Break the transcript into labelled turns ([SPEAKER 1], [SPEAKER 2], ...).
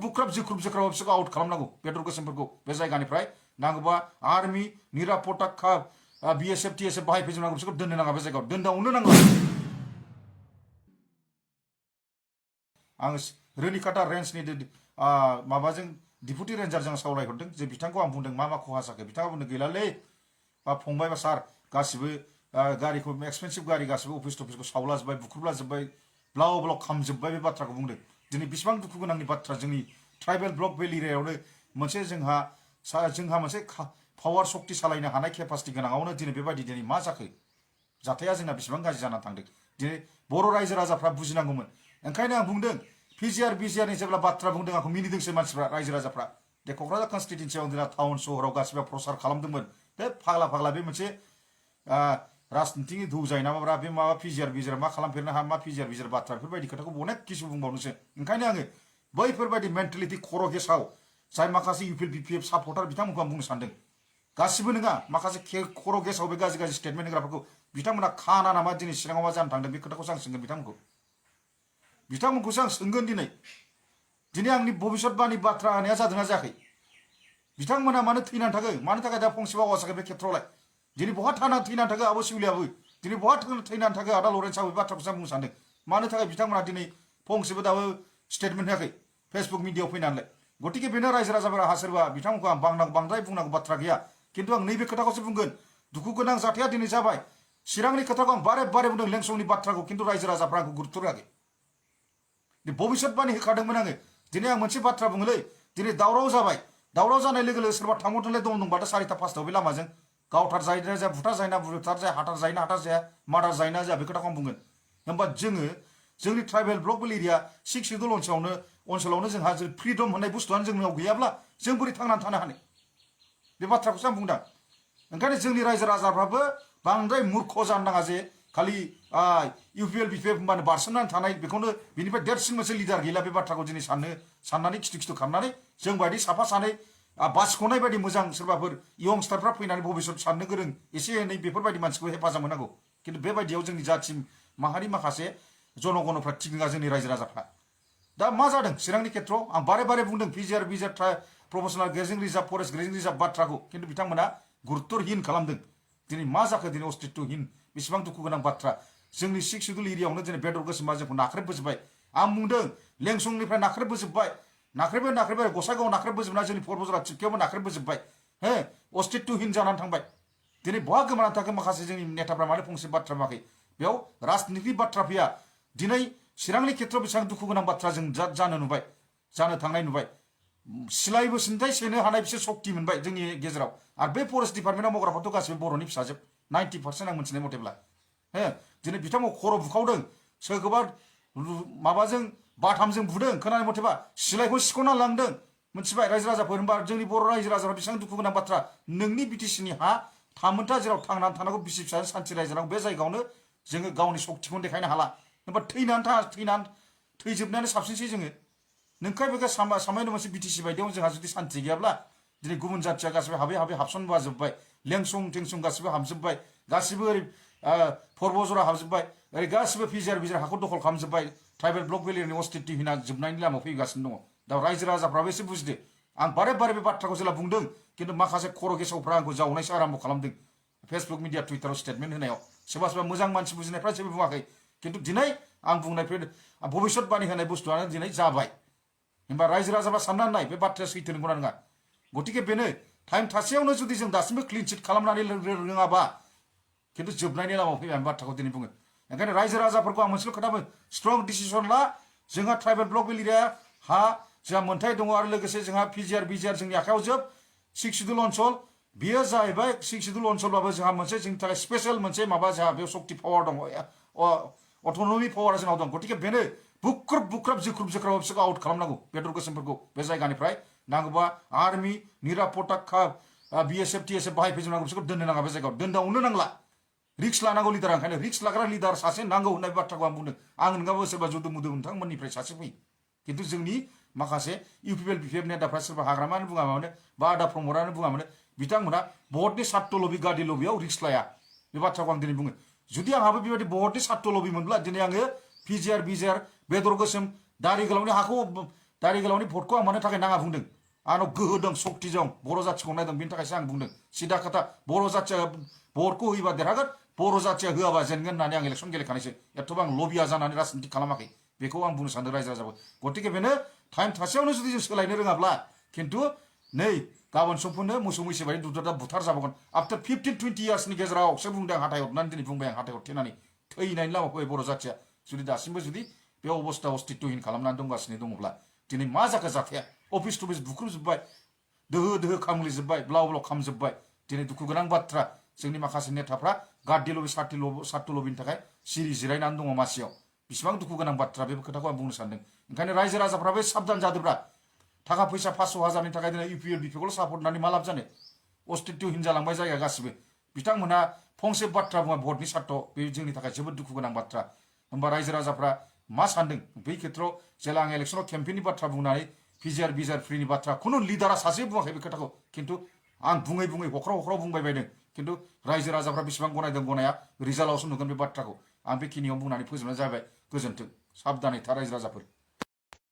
[SPEAKER 1] बुख्रुब जिख्रुब बिसोरखौ आउट खालामनांगौ बेदर गोसोमफोरखौ बे जायगानिफ्राय नांगौबा आर्मि निरापत्ता BSF TSF बाहायफैजोबनांगौ बिसोरखौ दोननो नाङा बे जायगायाव दोनदावनो नांला आं रोनिकाटा रेन्जनि माबाजों डिपुटि रेन्जारजों सावरायहरदों जे बिथांखौ आं बुंदों मा खहा जाखो बिथाङा बुंदों गैलालै बा फंबाय बा सार गासिबो गारिखौ एक्सपेन्सिभ गारि गासिबो अफिस टफिसखौ सावलाजोब्बाय बुख्रुबलाजोब्बाय ब्लाव ब्लाव खामजोब्बाय बे बाथ्राखौ बुंदों दिनै बेसेबां दुखु गोनांनि बाथ्रा जोंनि ट्राइबेल ब्लक बेल एरियायावनो मोनसे जोंहा मोनसे पावार शक्ति सालायनो हानाय केपासिटि गोनाङावनो दिनै बेबायदि दिनै मा जाखो जाथाया जोंना बेसेबां गाज्रि जानानै थांदों दिनै बर' रायजो राजाफ्रा बुजिनांगौमोन ओंखायनो आं बुंदों PGR BGRनि जेब्ला बाथ्रा बुंदों आंखौ मिनिदोंसो मानसिफ्रा रायजो राजाफ्रा दे क'क्राझार कनस्टिटुवेन्सियाव दिनै टाउन सहराव गासिबो प्रसार खालामदोंमोन बे फाग्ला बे मोनसे राजनितिनि धौ जायो नामाब्रा बे माबा PGR BGR मा खालामफेरनो हा मा PGR BGR बाथ्रा बेफोरबायदि खोथाखौ अनेक किसु बुंबावनोसो ओंखायनो आङो बैफोरबायदि मेन्टेलिटि खर' गेसाव जाय माखासे UPL BPF सापर्टार बिथांमोनखौ आं बुंनो सानदों गासिबो नङा माखासे खर' गेसाव बे गाज्रि स्टेटमेन्ट होग्राफोरखौ बिथांमोना खाना नामा दिनै चिराङाव मा जानो थांदों बे खोथाखौसो आं सोंगोन बिथांमोनखौसो आं सोंगोन दिनै आंनि भबिष्यतबाणी बाथ्रा होनाया जादोंना जायाखै बिथांमोना मानो थैनानै थाखो मानो थाखाय दा फंसेबो आवाज जायाखै बे खेत्रआवलाय दिनै बहा थैनानै थाखो आब' शिवलियाबो दिनै बहा थैनानै थाखो आदा लरेन्सआबो बे बाथ्राखौसो आं बुंनो सानदों मानो थाखाय बिथांमोना दिनै फंसेबो दाबो स्टेटमेन्ट होयाखै फेसबुक मिडियायाव फैनानैलाय गतिके बेनो रायजो राजाफोरा हा सोरबा बिथांमोनखौ आं बांद्राय बुंनांगौ बाथ्रा गैया खिन्थु आं नैबे खोथाखौसो बुंगोन दुखु गोनां जाथाया दिनै जाबाय चिरांनि खोथाखौ आं बारे बुंदों लेंसंनि बाथ्राखौ खिन्थु रायजो राजाफ्रा आंखौ गुरुत्त होआखै भबिष्यतबाणी होखादोंमोन आङो दिनै आं मोनसे बाथ्रा बुङोलै दिनै दावराव जाबाय दावराव जानाय लोगो लोगो सोरबा थांगौथोंलाय दंबाथ' 4टा 5टायाव बे लामाजों गावथार जायोना जाया बुथार जायोना बुथार जाया हाथार जायोना हाथार जाया मार्डार जायोना जाया बे खोथाखौ आं बुंगोन होमबा जोङो जोंनि ट्राइबेल ब्लक बेल एरिया 6 सिडुल ओनसोलावनो जोंहा फ्रिडम होननाय बुस्थुआनो जोंनाव गैयाब्ला जों बोरै थांनानै थानो हानो बे बाथ्राखौसो आं बुंदों ओंखायनो जोंनि रायजो राजाफ्राबो बांद्राय मूर्ख जानो नाङा जे खालि UPL BPF होनबानो बारसोमनानै थानाय बेखौनो बिनिफ्राय देरसिन मोनसे लिडार गैला बे बाथ्राखौ दिनै साननानै खिथु खालामनानै जों बायदि साफा सानै बासिख'नाय बायदि मोजां सोरबाफोर यंस्टारफ्रा फैनानै भबिष्यत साननो गोरों एसे एनै बेफोरबायदि मानसिखौ हेफाजाब होनांगौ खिन्थु बेबायदियाव जोंनि जाथि माहारि माखासे जनगणफ्रा थिग नङा जोंनि रायजो राजाफ्रा दा मा जादों चिरांनि खेत्रआव आं बारे बुंदों PGR BGR professional ग्रेजिं reserve forest ग्रेजिं reserve बाथ्राखौ खिन्थु बिथांमोना गुरुत्तहीन खालामदों दिनै मा जाखो दिनै अस्तित्वहीन बेसेबां दुखु गोनां बाथ्रा जोंनि 6 सिडुल एरियायावनो दिनै बेदर गोसोमा जोंखौ नाख्रेबबोजोब्बाय आं बुंदों लेंसंनिफ्राय नाख्रेबबाय गसाइगावआव नाख्रेबबोजोबना जोंनि परबजरा चिपकियावबो नाख्रेबबोजोब्बाय हो अस्तित्वहीन जानानै थांबाय दिनै बहा गोमानानै थाखो माखासे जोंनि नेताफ्रा मानो फंसे बाथ्रा बुङाखै बेयाव राजनिति बाथ्रा फैया दिनै चिरांनि खेत्रआव बेसेबां दुखु गोनां बाथ्रा जों जानो थांनाय नुबाय सिलायबो सिन्थाय सेनो हानाय बिसोर सक्ति मोनबाय जोंनि गेजेराव आरो बे फरेस्ट डिपार्टमेन्टआव मावग्राफ्राथ' गासिबो बर'नि फिसाजोब 90% आं मिथिनाय मथेब्ला हो दिनै बिथांमोन खर' बुखावदों सोरखौबा माबाजों बाथामजों बुदों खोनानाय मथेबा सिलायखौ सिख'ना लांदों मिथिबाय रायजो राजाफोर होनबा जोंनि बर' रायजो राजाफ्रा बेसेबां दुखु गोनां बाथ्रा नोंनि BTCनि हा थामोनथा जेराव थांनानै थानांगौ बिसि फिसा सान्थि रायजानांगौ बे जायगायावनो जोङो गावनि सक्तिखौनो देखायनो हाला होनबा थैजोबनायानो साबसिनसै जोङो नोंखाय बेखौ सामायनो मोनसे BTC बायदियाव जोंहा जुदि सान्थि गैयाब्ला दिनै गुबुन जाथिया गासिबो हाबै हाबसनबाजोब्बाय लेंसं टेंसं गासिबो हाबजोब्बाय गासिबो ओरै परबजरा हाबजोब्बाय ओरै गासिबो PGR BGR हाखौ दखल खालामजोब्बाय ट्राइबेल ब्लक बेल एरियानि अस्तित्वहीना जोबनायनि लामायाव फैगासिनो दङ दा रायजो राजाफ्राबो एसे बुजिदो आं बारे बे बाथ्राखौ जेला बुंदों खिन्थु माखासे खर' गेसावफ्रा आंखौ जावनायसो आराम्भ खालामदों फेसबुक मिडिया टुइटाराव स्टेटमेन्ट होनायाव सोरबा मोजां मानसि बुजिनायफ्रा जेबो बुङाखै खिन्थु दिनै आं बुंनायफोर भबिष्यतबाणी होनाय बुस्थुआनो दिनै जाबाय होनबा रायजो राजाफ्रा साननानै नाय बे बाथ्राया सैथो नंगौना नङा गतिके बेनो टाइम थासेयावनो जुदि जों दासिमबो क्लिन चिट खालामनानै रोङाबा खिन्थु जोबनायनि लामायाव फैबाय आं बाथ्राखौ दिनै बुङो ओंखायनो रायजो राजाफोरखौ आं मोनसेल' खोथा बुङो स्ट्रं डिसिसन ला जोंहा ट्राइबेल ब्लक बेल एरिया हा जोंहा मोन्थाय दङ आरो लोगोसे जोंहा PGR BGR जोंनि आखायाव जोब 6 सिडुल ओनसोल बेयो जाहैबाय 6 सिडुल ओनसोलबाबो जोंहा मोनसे जोंनि थाखाय स्पेशल मोनसे माबा जोंहा बेयाव सक्ति पावार दङ अट'नमि पावारा जोंनाव दं गतिके बेनो बुख्रुब जिख्रुब बिसोरखौ आउट खालामनांगौ बेदर गोसोमफोरखौ बे जायगानिफ्राय नांगौबा आर्मि निरापत्ता BSF TSF बाहायफैजोबनांगौ बिसोरखौ दोननो नाङा बे जायगायाव दोनदावनो नांला रिक्स लानांगौ लिडारा ओंखायनो रिक्स लाग्रा लिडार सासे नांगौ होननाय बाथ्राखौ आं बुंदों आं नङाबो सोरबा जुदु मुदु नोंथांमोननिफ्राय सासे फैयो खिन्थु जोंनि माखासे UPL BPF नेताफ्रा सोरबा हाग्रामानो बुङा मानो बा आदा प्रमदारानो बुङा मानो बिथांमोना भटनि सात्त लबि गादि लबियाव रिक्स लाया बे बाथ्राखौ आं दिनै बुङो जुदि आंहाबो बेबायदि भटनि सात्त लबि मोनब्ला दिनै आङो PGR BGR बेदर गोसोम दारि गोलावनि हाखौ दारि गोलावनि भटखौ आं मानो थाखाय नाङा बुंदों आंनाव गोहो दं सक्ति दं बर' जाथिखौ नायदों बिनि थाखायसो आं बुंदों सिदा खोथा बर' जाथिया भटखौ होयोबा देरहागोन बर' जाथिया होआबा जेनगोन होननानै आं इलेक्सन गेलेखानायसो एथ'बां लबिया जानानै राजनिति खालामाखै बेखौ आं बुंनो सानदों रायजो राजाखौ गतिके बेनो टाइम थासेयावनो जुदि जों सोलायनो रोङाब्ला खिन्थु नै गाबोन समफोरनो मोसौ मैसो बायदि दुद्रुदा बुथार जाबावगोन आफ्टार 15-20 इयार्सनि गेजेरावसो बुंदों आं हाथाय हरनानै दिनै बुंबाय आं हाथाय हरथेनानै थैनायनि लामायाव फैबाय बर' जाथिया जुदि दासिमबो जुदि बे अबस्था अस्तित्वहीन खालामनानै दंगासिनो दङब्ला दिनै मा जाखो जाथाया अफिस टफिस बुख्रुबजोब्बाय दोहो दोहो खामग्लिजोब्बाय ब्लाव ब्लाव खामजोब्बाय दिनै दुखु गोनां बाथ्रा जोंनि माखासे नेताफ्रा गार्डि लबि सार्थ लबिनि थाखाय सिरि जिरायनानै दङ मासियाव बिसिबां दुखु गोनां बाथ्रा बे खोथाखौ आं बुंनो सानदों ओंखायनो रायजो राजाफ्राबो साबधान जादोब्रा थाखा फैसा 500,000नि थाखाय दिनै UPL BPखौल' सापर्ट होनानै मा लाब जानो अस्तित्वहीन जालांबाय जायगा गासिबो बिथांमोनहा फंसे बाथ्रा बुङा भटनि सार्थ बे जोंनि थाखाय जोबोद दुखु गोनां बाथ्रा होमबा रायजो राजाफ्रा मा सानदों बै खेत्रआव जेला आं इलेक्सनाव केम्पेइननि बाथ्रा बुंनानै पिजिआर बिजार फ्रिनि बाथ्रा खुनु लिडारा सासे बुङाखै बे खोथाखौ खिन्थु आं बुङै बुङै हख्राव हख्राव बुंबाय बायदों खिन्थु रायजो राजाफ्रा बेसेबां गनायदों गनाया रिजाल्टआवसो नुगोन बे बाथ्राखौ आं बेखिनियाव बुंनानै फोजोबनाय जाबाय गोजोन्थों साबधानै था रायजो राजाफोर